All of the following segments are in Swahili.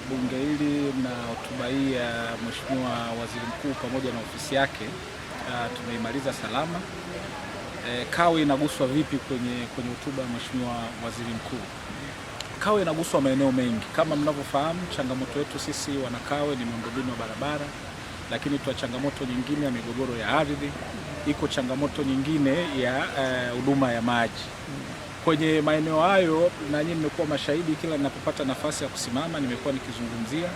Bunge hili na hotuba hii ya Mheshimiwa Waziri Mkuu pamoja na ofisi yake tumeimaliza salama. Kawe inaguswa vipi kwenye hotuba ya Mheshimiwa Waziri Mkuu? Kawe inaguswa maeneo mengi. Kama mnavyofahamu, changamoto yetu sisi wanakawe ni miundombinu ya barabara, lakini tuna changamoto nyingine ya migogoro ya ardhi, iko changamoto nyingine ya huduma ya maji. Kwenye maeneo hayo, na nyinyi mmekuwa mashahidi, kila ninapopata nafasi ya kusimama nimekuwa nikizungumzia,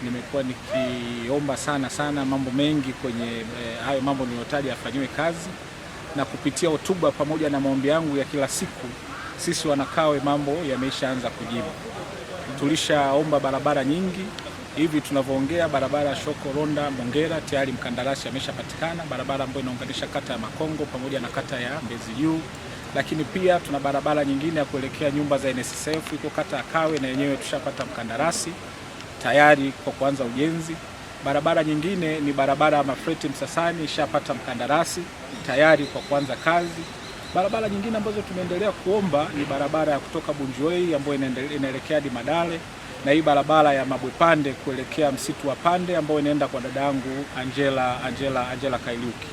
nimekuwa nikiomba sana sana mambo mengi kwenye hayo mambo niliyotaja yafanyiwe kazi, na kupitia hotuba pamoja na maombi yangu ya kila siku, sisi wanakawe mambo yameshaanza kujibu. Tulishaomba barabara nyingi hivi tunavyoongea, barabara Shoko Ronda Mongera tayari mkandarasi ameshapatikana, barabara ambayo inaunganisha kata ya Makongo pamoja na kata ya Mbezi Juu, lakini pia tuna barabara nyingine ya kuelekea nyumba za NSSF iko kata ya Kawe na yenyewe tushapata mkandarasi tayari kwa kuanza ujenzi. Barabara nyingine ni barabara ya Mafreti Msasani ishapata mkandarasi tayari kwa kuanza kazi. Barabara nyingine ambazo tumeendelea kuomba ni barabara ya kutoka Bunjuei ambayo inaelekea hadi Madale na hii barabara ya Mabwepande kuelekea msitu wa Pande ambayo inaenda kwa dada yangu Angela Kairuki.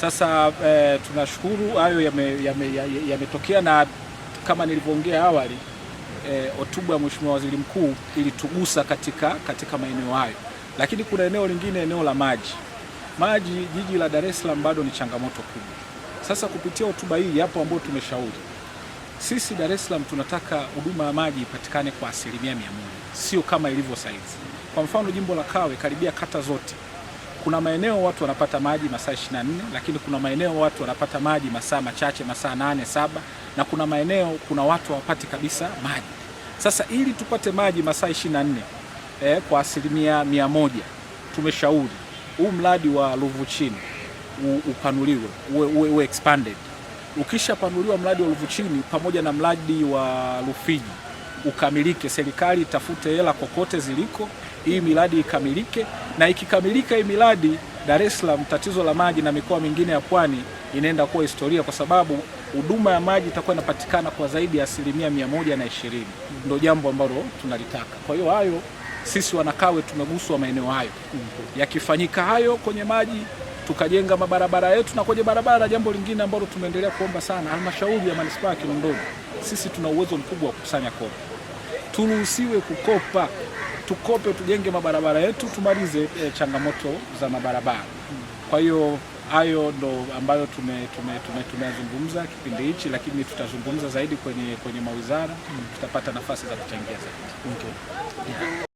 Sasa tunashukuru hayo yametokea na kama nilivyoongea awali, hotuba ya Mheshimiwa Waziri Mkuu ilitugusa katika maeneo hayo, lakini kuna eneo lingine, eneo la maji. Maji jiji la Dar es Salaam bado ni changamoto kubwa. Sasa kupitia hotuba hii yapo ambayo tumeshauri sisi Dar es Salaam tunataka huduma ya maji ipatikane kwa 100%, sio kama ilivyo saizi. Kwa mfano jimbo la Kawe karibia kata zote kuna maeneo watu wanapata maji masaa 24, lakini kuna maeneo watu wanapata maji masaa machache, masaa 8, 7, na kuna maeneo kuna watu hawapati kabisa maji. Sasa ili tupate maji masaa 24 kwa 100%, tumeshauri huu mradi wa Ruvu Chini upanuliwe, uwe expanded. Ukishapanuliwa mradi wa Ruvu Chini pamoja na mradi wa Rufiji ukamilike, serikali itafute hela kokote ziliko, hii miradi ikamilike, na ikikamilika hii miradi, Dar es Salaam tatizo la maji na mikoa mingine ya pwani inaenda kuwa historia, kwa sababu huduma ya maji itakuwa inapatikana kwa zaidi ya 120%. Ndio jambo ambalo tunalitaka. Kwa hiyo hayo sisi wanakawe tumeguswa maeneo hayo. Yakifanyika hayo kwenye maji, tukajenga mabarabara yetu, na kwenye barabara, jambo lingine ambalo tumeendelea kuomba sana, halmashauri ya manispaa ya Kinondoni, sisi tuna uwezo mkubwa wa kukusanya kodi, turuhusiwe kukopa, tukope, tujenge mabarabara yetu, tumalize changamoto za mabarabara. Kwa hiyo hayo ndo ambayo tumeyazungumza kipindi hichi, lakini tutazungumza zaidi kwenye mawizara, tutapata nafasi za kuchangia zaidi. Okay. Yeah.